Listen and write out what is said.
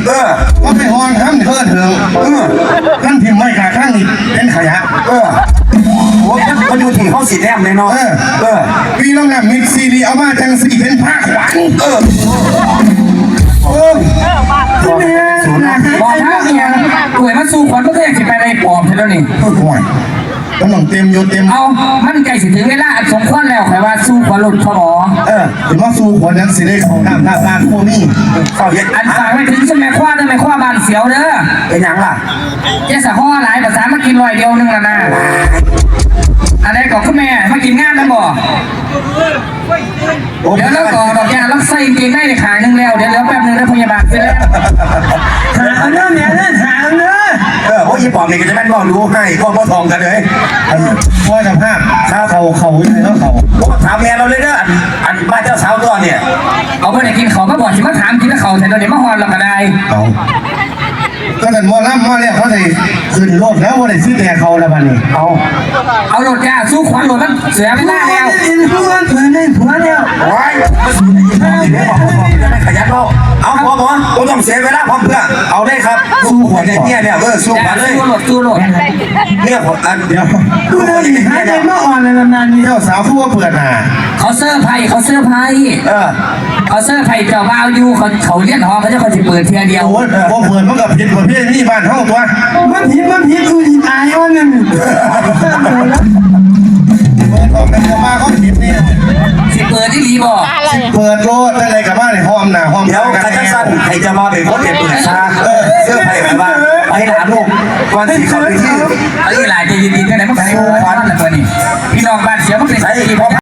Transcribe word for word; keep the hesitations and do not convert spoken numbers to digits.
เออ ก็ไปฮอนครับเพื่อนเถอะ เออ นั่นถิ่มไว้กลางข้างนี่เป็นขยะ เออ โอ้ยมันอยู่ที่เขาสิแนมเลยเนาะ เออ เออ พี่น้องนะมิตรซีดีเอามาจังสี่เป็นผ้าขวัญ เออ เออ บอกแล้วเนี่ย ป่วยมาสู่ขวัญมันก็อยากสิไปในปอบเท่านั้นนี่ โอ้ย มันต้องเต็มยศเต็ม เอา มันใกล้สิถึงเวลาอันสมควรแล้ว ข่อยว่าสู่ขวัญหลุดพอหมอ เออ ถึงว่าสู่ขวัญยังสิได้เข้าน้ำน้ำน้ำพวกนี้ เข้าเฮ็ด อันฝากไว้ถึงซุมแม่ครัวเด้อ แม่ครัวบ้านเสียวเด้อ เป็นหยังล่ะ เจ้าสะฮ้อหลายภาษามากินร้อยเดียวหนึ่งละนะ อันใดก็คุณแม่มากินงานนะบ่ โอ้ เดี๋ยวเราต่อดอกยาลำไส้กางเกงในในขายหนึ่งแล้ว เดี๋ยวเดี๋ยวแป๊บหนึ่งนะพยาบาลเสร็จแล้ว หาเอาเรื่องเนี่ยเรื่องหาเอาเรื่อง เออ พวกอีปอบนี่ก็จะแม่นบอกรู้ให้ พวกพ่อทองกันเลย อันพ่อจะภาพ ครับ เขาเขาอยู่ไหนแล้วเขา ผมถามแม่เราเลยเด้อ อัน อันบ้านเจ้าสาวตัวเนี่ย เอาไปไหนกินเขาก็บอกสิมาถามกินเขาแต่ตอนนี้มาฮอนเราก็ได้ เอา ก็แต่หมอลำมาแล้วเขาใส่ขึ้นรถแล้วว่าได้ซื้อแต่เขาแล้วบัดนี้ เอา เอารถจ้าสู้ขวัญรถมันเสียไม่ได้แล้ว เห็นเพื่อนเพื่อนในผัวแล้ว โอ้ย มาสู่ในอีกแล้ว ขยันเนาะ เอาหมอหมอ บ่ต้องเสียเวลาพร้อมเพื่อน เอาได้ครับ สู้ขวัญเนี่ย เนี่ย เออ สู้ขวัญเลย สู้รถสู้รถ เนี่ยผมอัน เดี๋ยว ดูเรื่องนี้หาใจมาอ่อนเลยนานๆนี่ เจ้าสาวคือว่าเปิดหน้า เขาเซอร์ไพรส์เขาเซอร์ไพรส์ เออ เขาเซอร์ไพรส์เจ้าบ่าวอยู่ เขา เขาเรียนหอเขาจะเขาสิเปิดเทื่อเดียว โอ้ย บ่เปิดมันก็ผิดประเพณีบ้านเฮาตัว มันผิด มันผิด กูสิตายวันหนึ่ง เปิดออกไปเดี๋ยวมาเขาผิดนี่ สิเปิดอีหลีบ่ เปิดโลดได้เลยกับบ้านในห้องหน้าห้อง เดี๋ยว ใครจะสั่น ใครจะมาเป็นคนเก็บเปิดซะ เออ เซอร์ไพรส์กันว่า ไปหาลูก วันที่เขาไปที่ เอาอีหลายจะยินดีกันไหนมันก็ได้วันละตัวนี้ พี่น้องบ้านเสียมันเป็น ไอ้